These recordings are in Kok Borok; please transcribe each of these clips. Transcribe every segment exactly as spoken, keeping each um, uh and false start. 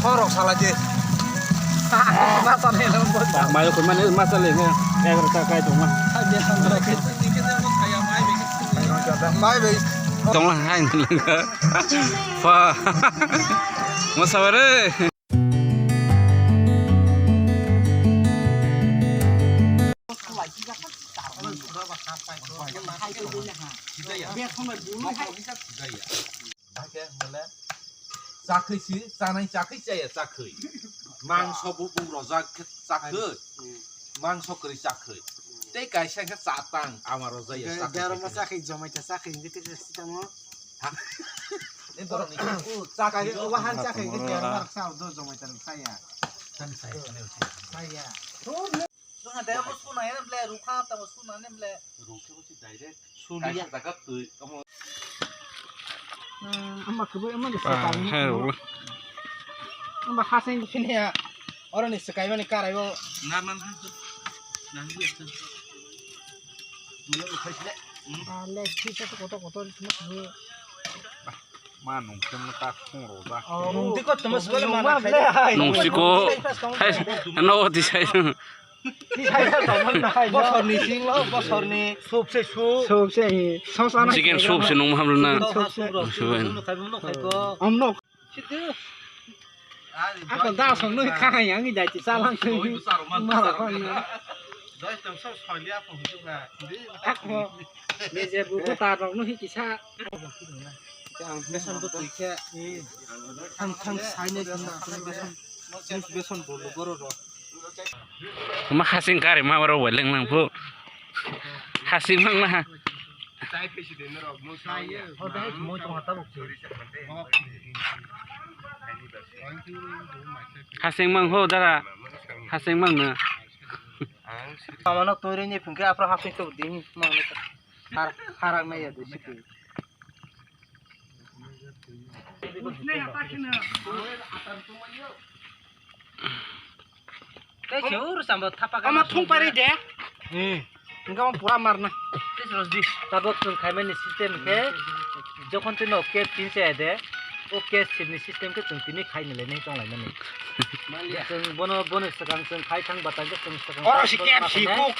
Thorok sala je. Masa ni nang bo. Mayo ko mane masa le ne. Egar ta kai tong ma. Mai bai. Tong la hai ne le. Pa. Masa bare. Hakhe bole chakhwi si, chanai chakhwi chaya chakhwi. Mangso bubung rojak khe chakhwi. Mangso kwrwi chakhwi. Tei kaisa khe chatang ama rojaya chakhwi. Berma chakhwi, jomaita chakhwi, hingke tei sitamo. Ha? Ni borok ni chakhwi. Wahan chakhwi, berma sa do jomaita saya. Saya. Wngkha de, omo suna ya, ble, rukha, tamo suna ne, ble. Rukhe bo si direct. Sulia. Kaisa jaga twi, omo. Hmm, ama kebo, ama ni. Ah, sekarang. Hai, rukha. Ama hasing sini ya. Oro ni sekai mani karai bo. Na, na, na. Na, na, na. Mula rukha sile. Hmm. Ah, le, sisa to kotor, kotor, cuma kebo. Bah, ma nung kem ta khung ro ba. Oh, nung ti ko tamo sibole mana khai. Nung siko. Hai, no, di sai. Bosorni sing lo, bosorni. Soup se soup. Soup se hi. Sos ana. Chicken soup se nung hamlo na. Soup se. Soup se. Om nok. Ako da song no kha yang i dai ti salang se. Mara ko na. Ako. Ni je bu ko ta rok no hi kisa. Ang besan bo twi khe. Thang thang sai ne thang besan. Besan bo lo goro ro. Ma hasing kari ma ro wa leng lang phu. Hasing mang na ha. Hasing mang ho dara. Hasing mang na. Amano tori ni phungke apra hasing to ding mang. Har harak na ya de siki. Tei se ur sambo thapa. Ama thung pari de. Hmm. Engka mo pura marna. Tes rosdi. Tabok chwng khaimani system khe jokhon twi no case tin se de. O case sibni system khe chwng tini khai nile nei tong lai mani. Chwng bono, bono swkang chwng khai thang batang khe chwng swkang. Oro si case si kuk.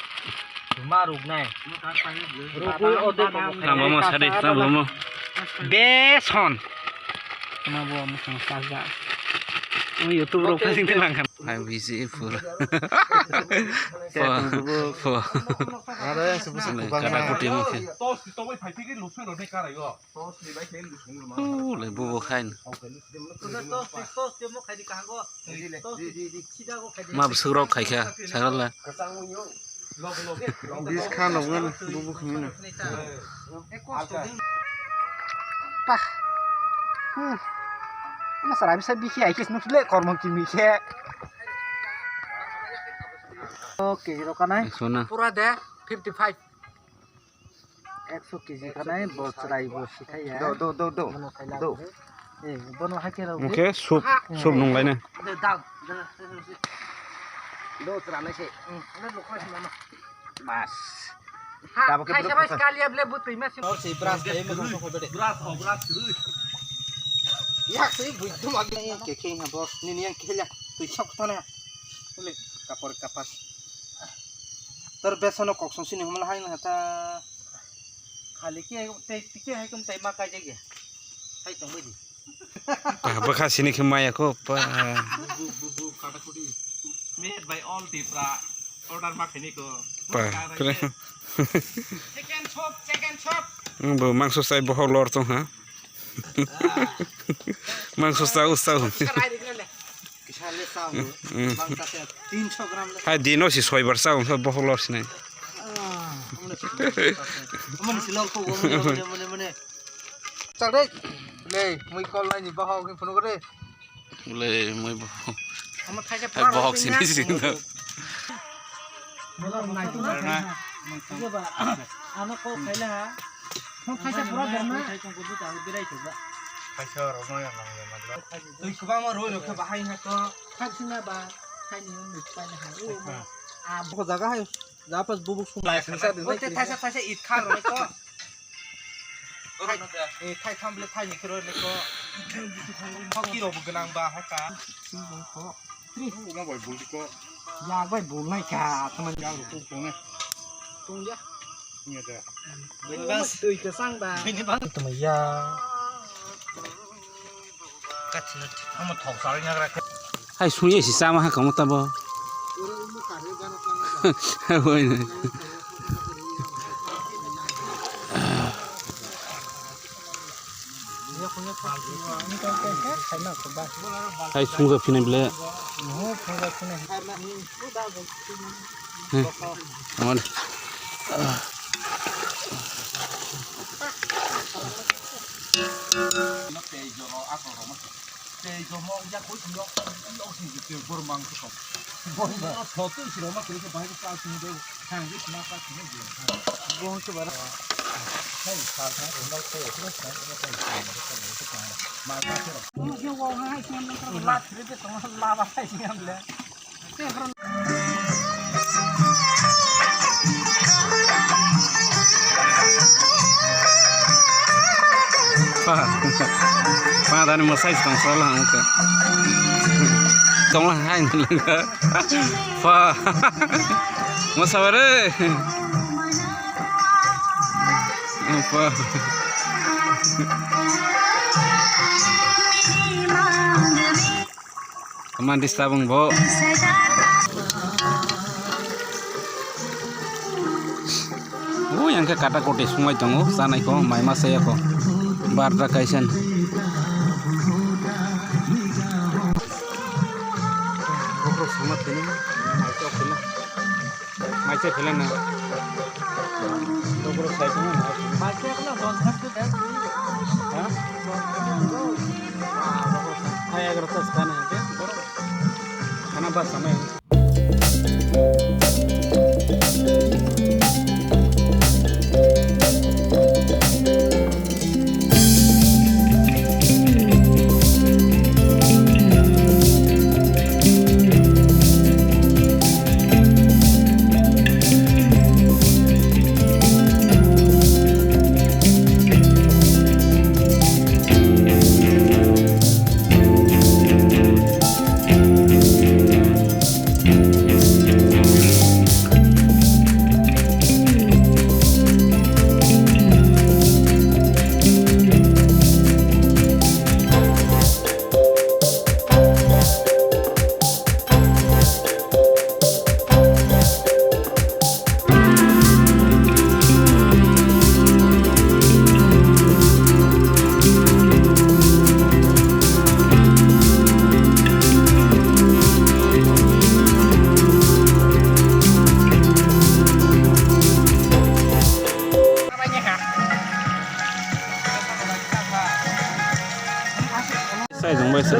Ma ruknai. Rukui o de. Tamo mo sadi, tamo mo. Beson. Tamo bo mo sang saja. Mo YouTube rok kasing tilang kan. Hai bisi pura. Pho, pho. Are, supu supu. Kata kuti mo khe. Tos ni tongoi phai phai khe lusung rok de karai o. Tos ni bai khe lusung rok ma. Ulai bubo khain. Tos, tos, tos, temo khai di kahang ko. Tos, di, di, di. Sida ko khai di. Ma bwswk rok khai kha, sakal la. Bis kha noknani bubu khmino. Pah. Hmm. Ama sara bisa bikhi ai kis nukle kormo kimi khe. Okay, rokanai. Sona. Pura de fifty five. Ekso kg kanai bo chwrai bo sikhai ya. Do, do, do, do. Bono khaila do. Eh, bono hakhe rw. Mukhe sup, sup nung lai na. De dam. Do chwranai se. Hmm, ane lokha se mama. Mas. Ha, tabo khe kaisa bai kalia ble butwi ma se. Or se bras kai mo ko ko de. Bras ho, bras rui. Yak se bui dum ag ke ke ha boss. Ni ni yang khela. Tui sok thana. Ule kapor kapas. Tor besono kok song sini humla hai na ta. Khali ke tei tike hai kum tei ma kai jage. Hai tong bai di. Pa, bwkha sini khe maya kho, pa. Bu, bu, bu, kata kuti. Made by all Tipra. Order ma khaini ko. Pa, kre. Chicken chop, chicken chop. Bo mangso sai bohok lor tong ha. Mangso sa u sa u. Kisa le sa u. Bang ta se tinsho gram le. Hai dino si soibar sa u bohok lor sinai. Amon si lor ko mone mone mone. Chak dei. Le mui kol nai ni bahok ni phone ko de. Le mui bahok. Amo khaisa bahok sini sini. Ano ko khaila ha. Mo khaisa pura berma. Khaisa ro no yang nang le magla. Tui kubang mo roi rokhe bahai na to. Khaksina ba khaini mui paina ha. A bo jaga hai. Japas bubuk sum lai sum sa de. Ote thaisa thaisa it kha roi ko. Eh, thai tham le thai ni khe roi le ko. Hoki rok bo gwnang ba hoka. Omo bai bul di ko. Ya bai bul nai ka, tama ya ro ko ko ne. Tong ya. Ni ya da. Bas. Tui ka sang ba. Ini bang. Tama ya. Hai sungye si sama ha kamo tabo. Hoi na. Hai sungja phina bile. He, amar. Tei jomo ya koi sing yok, yok sing jute bor mang kho. Bor ba. Photo siro ma koi ke bai ka sing do, hang ke ma ka sing do. Bong se bara. Hai, sal sal, sal sal, sal sal, sal sal, sal sal. Ma ka siro. Bong se wo hai sing do, la siro de tong la ba hai sing le. Pa, pa, tani mwsai tong sala ang khe. Tong la hai nang khe. Pa. Mwsa bare. Pa. Tama disturb wng bo. O yang khe kata koti sungwi tongo, chanai ko, mai ma saya ko. Barda kaisa ni. Bokrok sungma tini, mai chok tini. Maise phela na. Dokoro sai tong na. Maise khna don thak de. Ha? Hai agar tas khana hai de. Khana bas samay. Sai jong bai sir.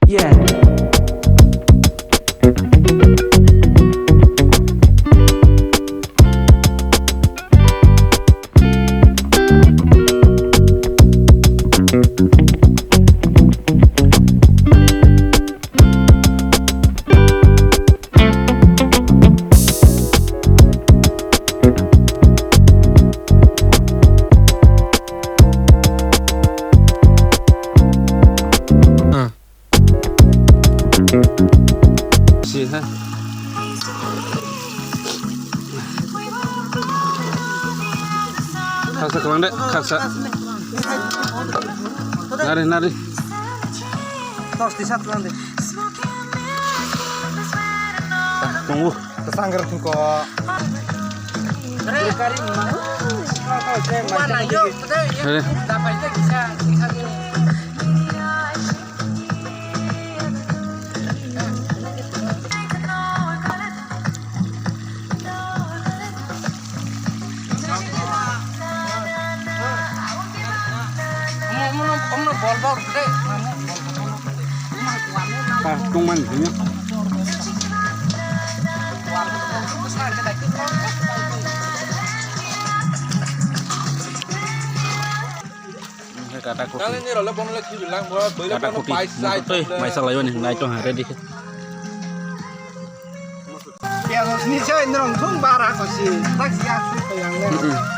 Yeah. Si ha. Khaksa kwbang de, khaksa. Nari, nari. Tos tisa tulang de. Tunggu. Kesanggar tungko. Mana yo, today ya. Dapat ya kisah, kisah. Tongmani sini. Kata kuti. Kata kuti. Twi maisa layo ni nai to ha ready khe. Piados ni chai nrong thung bara ko si. Tak sia su ko yang le.